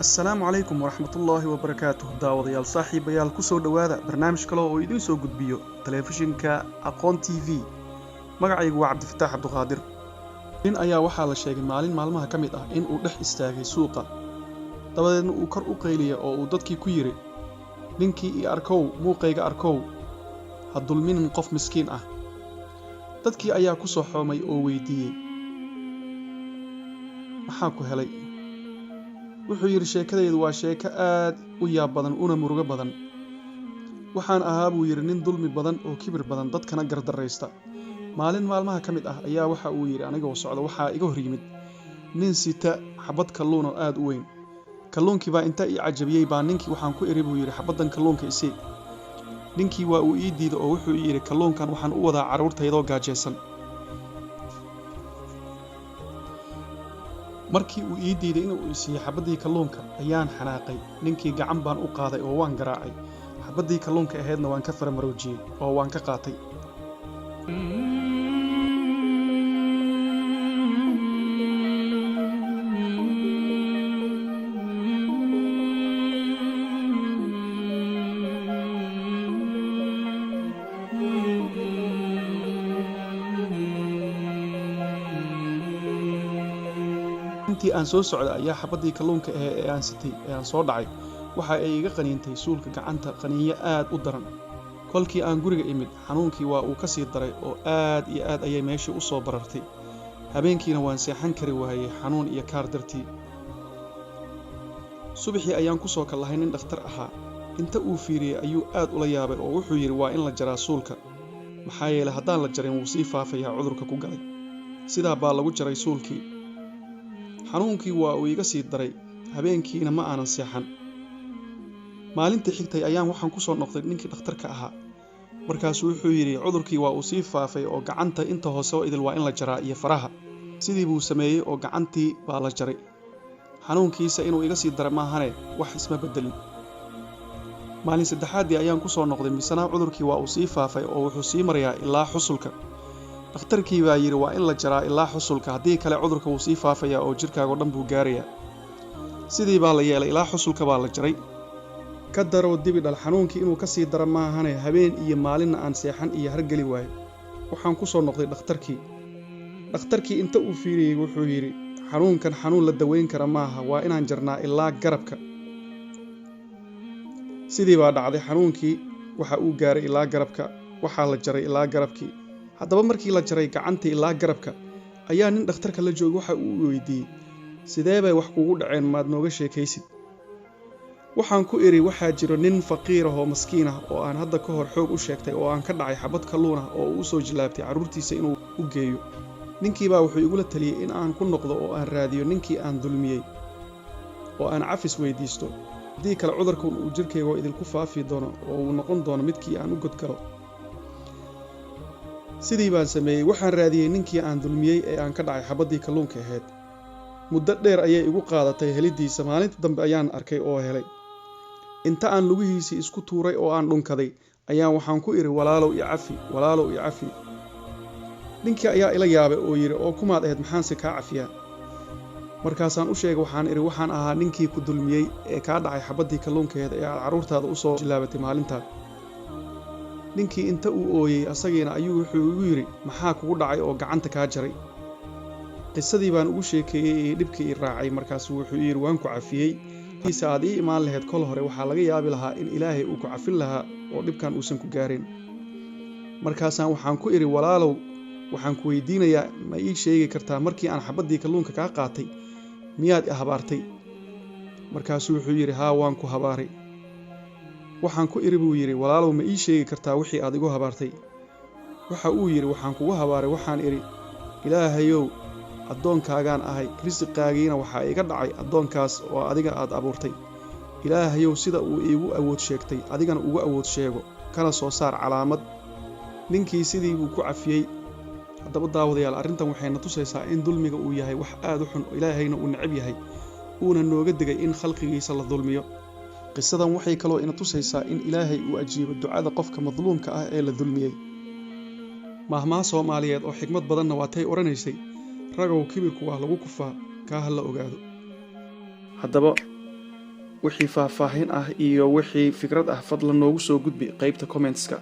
Asalaamu calaykum waraxmatullaahi wabarakaatuh. Daawadayaal, saaxiibayaal, kusoo dhowaada barnaamij kale oo idiin soo gudbiyo telefishinka Aqoon TV. Magacaygu waa Cabdifataax Cabduqaadir. Nin ayaa waxaa la sheegay maalin maalmaha ka mid ah in uu dhex istaagay suuqa, dabadeedna uu kor u qayliyay oo uu dadkii ku yidhi: "Ninkii i arkow, muuqayga arkow, ha dulminin qof miskiin ah." Dadkii ayaa ku soo xoomay oo weydiiyey: "Maxaa ku helay?" Wuxuu yidhi: "Sheekadaydu waa sheeko aad u yaab badan una murugo badan. Waxaan ahaa," buu yidhi, "nin dulmi badan oo kibir badan, dadkana gardarraysta. Maalin maalmaha ka mid ah ayaa," waxa uu yidhi, "anigoo socda waxaa iga hor yimid nin sita xabad kalluun oo aad u weyn. Kalluunkii baa inta ii cajabiyey baa ninkii waxaan ku idhi," buu yidhi, "xabaddan kalluunka isii. Ninkii waa uu ii diiday oo wuxuu ii yidhi: 'Kalluunkan waxaan u wadaa carruurtaydoo gaajaysan.' Markii uu ii diiday inuu i siiyo xabaddii kalluunka ayaan xanaaqay. Ninkii gacan baan u qaaday oo waan garaacay. Xabaddii kalluunka ahaydna waan ka faramaroojiyey oo waan ka qaatay." Intii aan soo socday ayaa xabaddii kalluunka ahayd ee aan sitay ee aan soo dhacay waxa ay iga qaniintay suulka gacanta, qaniinyo aad u daran. Kolkii aan guriga imid, xanuunkii waa uu ka sii daray oo aad iyo aad ayay meeshii u soo barartay. Habeenkiina waan seexan kari waayey xanuun iyo kaar dartii. Subaxii ayaan ku soo kallahay nin dhakhtar ahaa. Inta uu fiiriyey ayuu aad ula yaabay oo wuxuu yidhi: 'Waa in la jaraa suulka, maxaa yeelay haddaan la jarin wuu sii faafayaa cudurka ku galay.' Sidaa baa lagu jaray suulkii. Xanuunkii waa uu iga sii daray, habeenkiina ma aanan seexan. Maalintii xigtay ayaan waxaan ku soo noqday ninkii dhakhtarka ahaa. Markaasuu wuxuu yidhi: 'Cudurkii waa uu sii faafay oo gacanta inta hoose oo idil waa in la jaraa iyo faraha.' Sidii buu sameeyey oo gacantii baa la jaray. Xanuunkiisa inuu iga sii dara maahane wax isma beddelin. Maalin saddexaaddii ayaan ku soo noqday, misena cudurkii waa uu sii faafay oo wuxuu sii marayaa ilaa xusulka. Dhakhtarkii baa yidhi: 'Waa in la jaraa ilaa xusulka, haddii kale cudurka wuu sii faafayaa oo jidhkaagoo dhan buu gaarayaa.' Sidii baa la yeelay, ilaa xusulka baa la jaray. Ka daroo dibi dhal, xanuunkii inuu ka sii dara maahane habeen iyo maalinna aan seexan iyo hargeli waayo. Waxaan ku soo noqday dhakhtarkii. Dhakhtarkii inta uu fiiriyey wuxuu yidhi: 'Xanuunkan xanuun la daweyn kara maaha, waa inaan jarnaa ilaa garabka.' Sidii baa dhacday, xanuunkii waxa uu gaaray ilaa garabka, waxaa la jaray ilaa garabkii. Haddaba markii la jaray gacantii ilaa garabka ayaa nin dhakhtarka la joogay waxa uu weydiiyey: 'Sidee bay wax kuugu dhaceen, maad nooga sheekaysid?' Waxaan ku idhi: 'Waxaa jiro nin faqiir ah oo maskiin ah oo aan hadda ka hor xoog u sheegtay oo aan ka dhacay xabad kalluun ah oo uu u soo jilaabtay carruurtiisa inuu u geeyo. Ninkii baa wuxuu igula taliyey in aan ku noqdo oo aan raadiyo ninkii aan dulmiyey oo aan cafis weydiisto. Haddii kale cudurkan uu jidhkayga oo idinku faafi doono oo uu noqon doono midkii aan u godgalo. Sidii baan sameeyey, waxaan raadiyey ninkii aan dulmiyey ee aan ka dhacay xabaddii kalluunka ahayd. Muddo dheer ayay igu qaadatay heliddiisa. Maalinta dambe ayaan arkay oo helay. Inta aan lugihiisii isku tuuray oo aan dhunkaday ayaan waxaan ku idhi: 'Walaalow i cafi, walaalow i cafi.' Ninkii ayaa ila yaabay oo yidhi: 'Oo kumaad ahayd, maxaanse kaa cafiyaa?' Markaasaan u sheegay, waxaan idhi: 'Waxaan ahaa ninkii ku dulmiyey ee kaa dhacay xabaddii kalluunkeeda ee aad carruurtaada u soo jilaabatay maalintaa.' Ninkii inta uu ooyey asagiina ayuu wuxuu igu yidhi: 'Maxaa kugu dhacay oo gacanta kaa jaray?' Qisadii baan ugu sheekeeyey ee dhibkii i raacay. Markaasuu wuxuu yidhi: 'Waan ku cafiyey. Haddiise aad ii imaan lahayd kol hore, waxaa laga yaabi lahaa in Ilaahay uu ku cafin lahaa oo dhibkan uusan ku gaarin.' Markaasaan waxaan ku idhi: 'Walaalow, waxaan ku weydiinayaa, ma ii sheegi kartaa markii aan xabaddii kalluunka kaa qaatay miyaad i habaartay?' Markaasuu wuxuu yidhi: 'Haa, waan ku habaaray.' Waxaan ku idhi," buu yidhi, "walaalow, ma ii sheegi kartaa wixii aad igu habaartay?" Waxa uu yidhi: "Waxaan kugu habaaray, waxaan idhi: Ilaahayow, addoonkaagaan ahay, risiqaagiina waxaa iga dhacay addoonkaas oo adiga aad abuurtay. Ilaahayow, sida uu iigu awood sheegtay adigana ugu awood sheego, kana soo saar calaamad." Ninkii sidii buu ku cafiyey. Haddaba daawadayaal, arrintan waxay na tusaysaa in dulmiga uu yahay wax aad u xun, Ilaahayna uu necab yahay, uuna nooga digay in khalqigiisa la dulmiyo. Qisadan waxay kaloo ina tusaysaa in Ilaahay uu ajiibo ducada qofka madluumka ah ee la dulmiyey. Maahmaah Soomaaliyeed oo xikmad badanna waa tay odhanaysay: "Ragow, kibirku waa lagu kufaa, kaa ha la ogaado." Haddaba Wixii faahfaahin ah iyo wixii fikrad ah, fadlan noogu soo gudbi qaybta commentska.